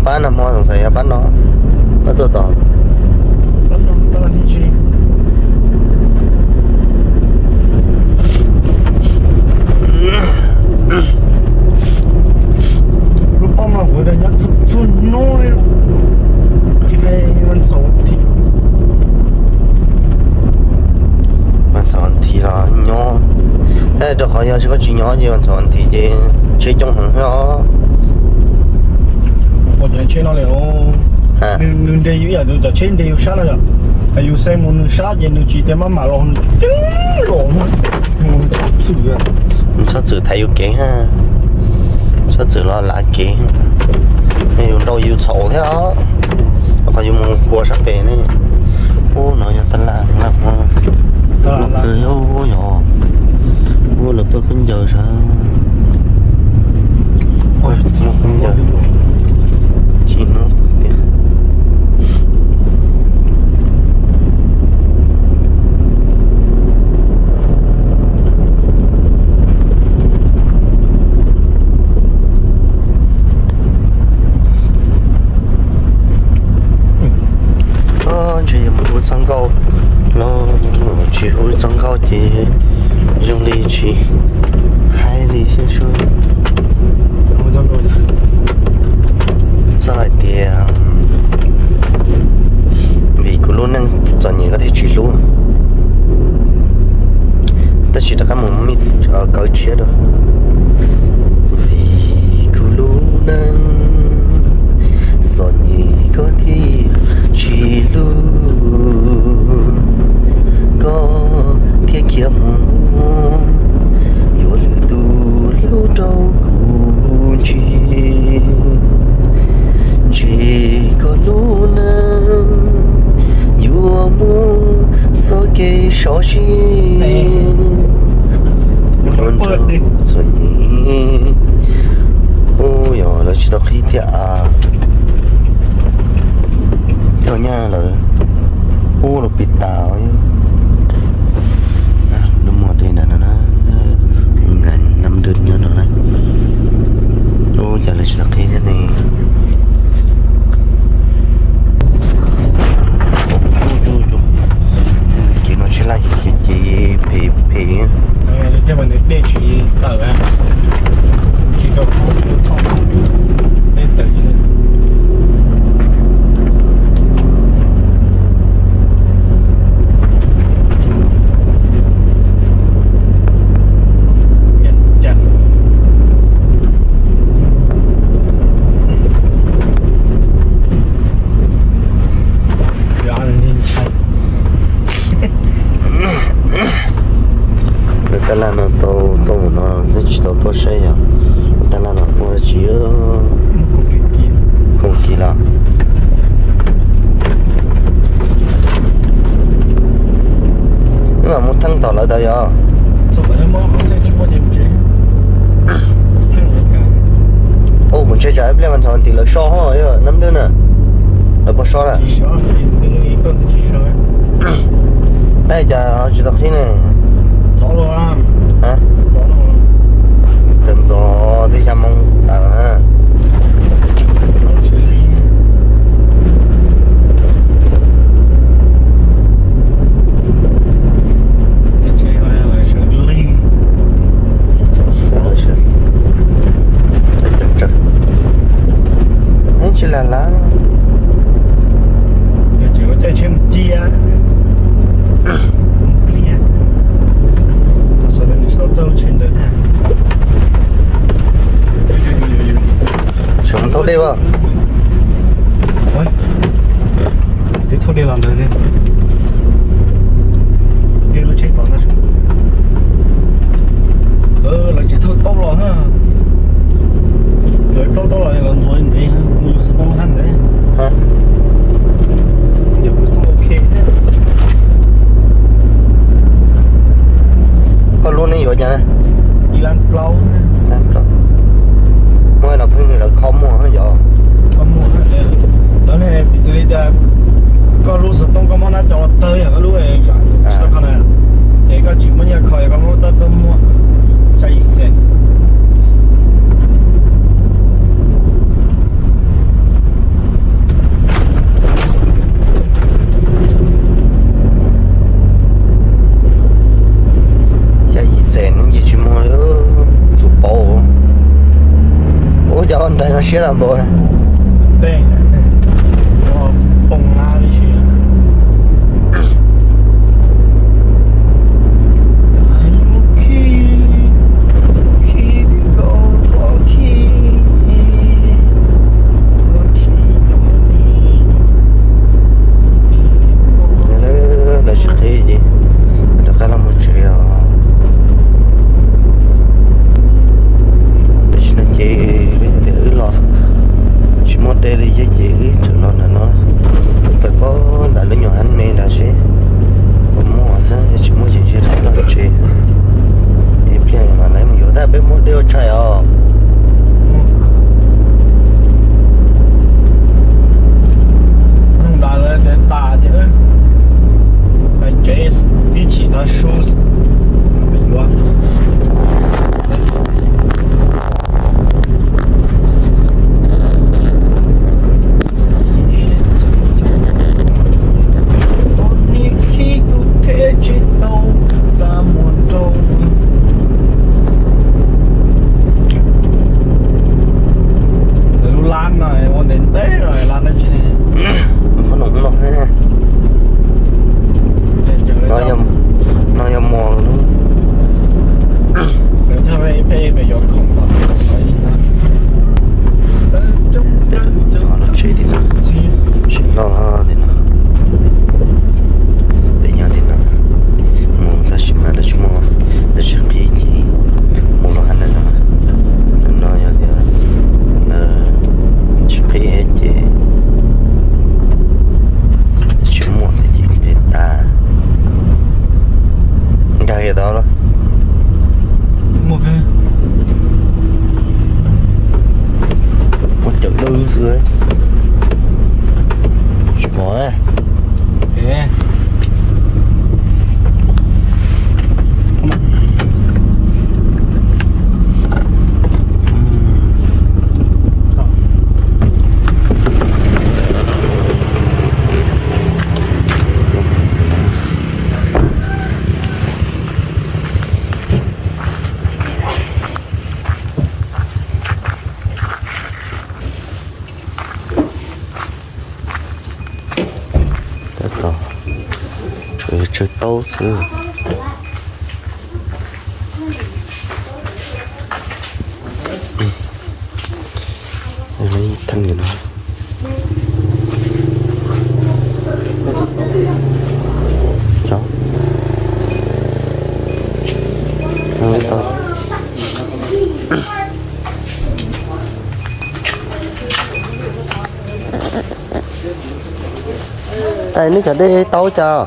Pab nag hmo txawm yog pab no, pab tuaj tod. Lub pab no kuv tias nyob txhua hnub, tsis hais vas xaum vas thiv. Vas xaum vas thiv los nyob, tab sis rau qhov yog koj tsis nyob ces vas xaum vas thiv ces tsheb coob heev thiab os. Qhov cov tsheb no li, nws nres yus ib yam li cov tsheb nres yus sab no yom. Yus xa mus nws sab ces nws tsis tias maj mam los, nws tsis los, nws txhob txwm, nws txhob txwm thaiv yus kev, txhob txwm los lav kev, yus nrau yus txhaum thiab os. Rau qhov yus mus kua sab pem ne. Ub, no yog taj laj, laj hmo, loj kawg yog, ub, lawv pawg khaub ncaws sav, muaj khaub ncaws, tsis hnub tiag. Ntshe yuav mus ua txoj nkauj los tsis ua txoj nkauj ces zoo li tsis hais li xwb. Txawm hais tias vim kuv lub neej txom nyem koj thiaj tsis hlub, tab sis rov qab mus muaj kaw tshiab dua. Vim kuv lub neej txom nyem koj thiaj tsis hlub, koj thiaj khiav mus yuav lwm tus hlub rau kuv ntsis. Ntshe koj lub neej yuav muaj txoj kev sov si. Ua nrog txom nyem. Ub, yog lawv tsis tau qhib thiab. Tau nyaj lawm. Ub, lawv pis tas. Lub muag dej ntawm no na, nab dwj nyob no na. Ub, cas lawv tsis tau qhib thiab ne. Kev no tsheb laj ces phem phem. Lawv taj laj no tau tuaj mus no thiab tsis tau tuaj saib yog lawv taj laj no muaj dab tsi. Khoom kis los. Wb mam mus theej tom lawv tas yog. Ua kuv ntshai tsam ib pliag mas ntxhov tim lawv so ho nab dwj na. Lawv puas so na? Tab cas tsis tau qhib ne? Txog ntxov twb xya moo tas na. Tsis lag lab. Sawv thauj dej as. Twb thauj dej los ntawd ne. Lub tsheb tod ntag. Lawv tsis thauj taub los na. Lawv taub taub los los ntxuav ntev, kuv yuav xov tooj haj ntawd. Yog kuv xov tooj ok thiab. Koj lub neb yuav cas na? Ib lab plaub. Muaj los pheej lawv kho muag yog. Koj lub xov tooj koj muab Tej npaum tej poo nab tib si. Lawv tsis qhib ces rov qab los mus tsev os. Tam sim no ces tias wb los tsis muaj dej li thiab ces wb tseem los ntawm no, pem pob ntawm lub nyuag hab me ntawd seb puas muaj xwb, yog tsis muaj ces ntshe rov qab los tsev. Es pliag mas lawv mus yuav tag peb muab dej ua tshais os. Nug nrad lawv tias tas ces pais tsev ib chim tag su yuav. Khib kuv thiab tsis tau xa mus rau. Lub lab no ua ntev ntev los lab dab tsi ne? Qhov no no, no yog muag lub. Lub tsev tim no, tsis noj tim no, peb nyob tim no mus tab sis mas lawv tsis muaj, lawv tsis qhib ces mus lub hab ntawm no. No yog tias lawv tsis qhib ces tsis muaj ces li tas. Nkag kiag tau los? Muaj cawm dawb xwb. Tsis pom. Tab tom tsawg taub xwb. Ib theej no. Txhob. Tais, neb cov dej taub cas?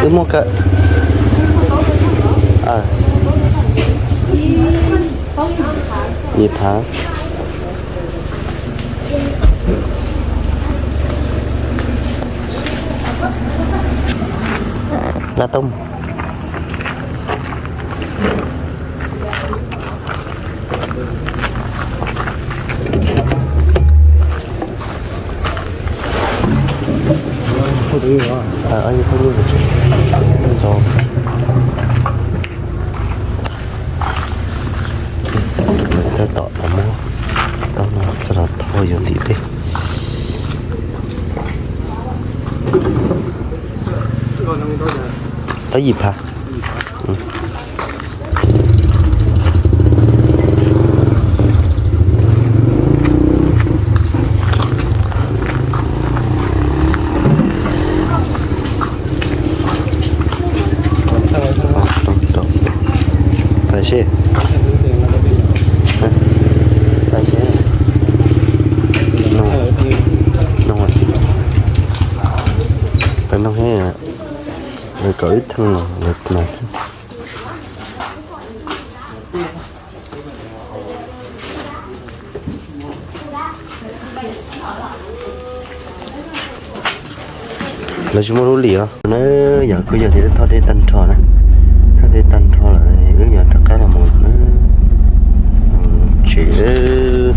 Wb muaj ka, yim phav. Nab tooj. Tab tom muab taub no coj los thauj yuav ntim dej. Taub yim phav. Pais seb. Pais seb. Pais noog thiab, kom ib theej los lawv mas. Lawv tsis muaj lub lim os na, yog kuj yog tias thauj dej tag nrho na, thauj dej tag nrho lawm wb yuav rov qab los mus na. Tsev,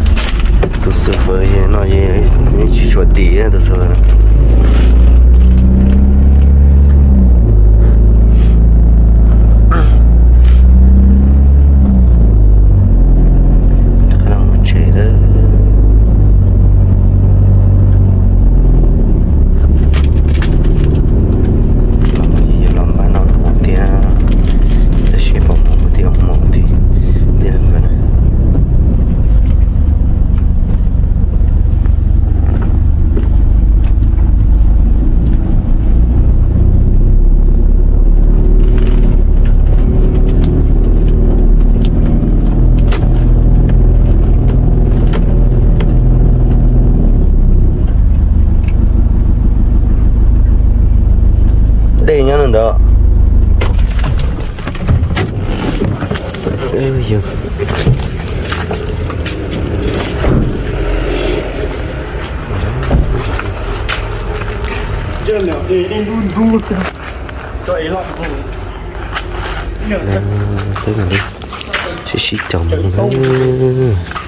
tus xwb fawm no tsis tshua dim tus xwb fawm. Nyob no ntawd. Yog sib sib caum mus na.